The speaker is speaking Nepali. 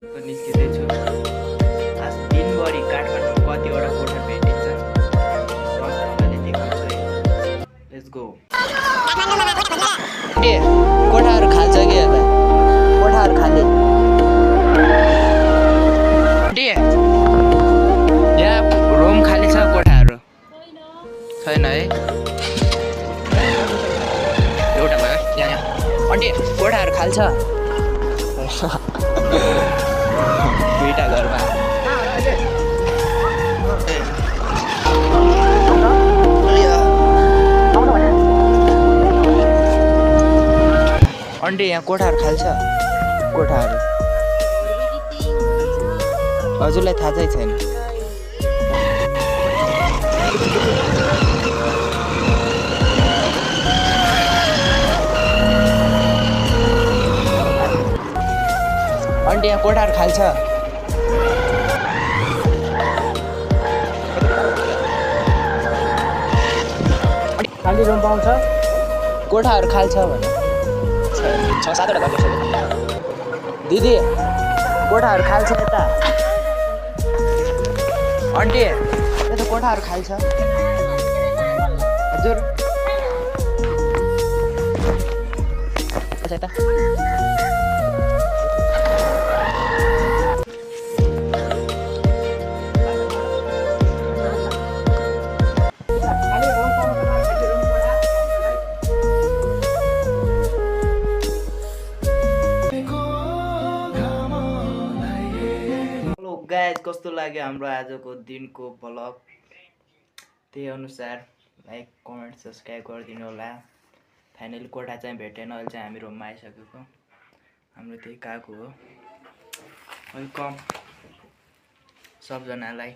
निस्किँदैछु। आज दिनभरि काठमाडौँ कतिवटा कोठा भेटिन्छ तपाईँले देखाउँछु है। Let's go. कोठाहरू खाल्छ कि यता कोठाहरू खाली यहाँ रुम खाली छ, कोठाहरू छैन है। एउटा भयो यहाँ अन्टी कोठाहरू खाल्छ दुईटा घरमा। अन्टी यहाँ कोठाहरू खाल्छ कोठाहरू हजुरलाई थाहा चाहिँ छैन। अन्टी यहाँ कोठाहरू खाल्छ खाली रुम पाउँछ कोठाहरू खाल्छ भने 6-7 वटा घर दिदी कोठाहरू खाल्छ यता अन्टी यता कोठाहरू खाल्छ हजुर यता गाइस कस्तो लाग्यो हाम्रो आजको दिनको भ्लग। त्यही अनुसार लाइक कमेन्ट सब्सक्राइब गरिदिनु होला। फाइनली कोठा चाहिँ भेटेन, अहिले चाहिँ हामी रुममा आइसकेको। हाम्रो त्यही गएको हो। वेलकम सबजनालाई।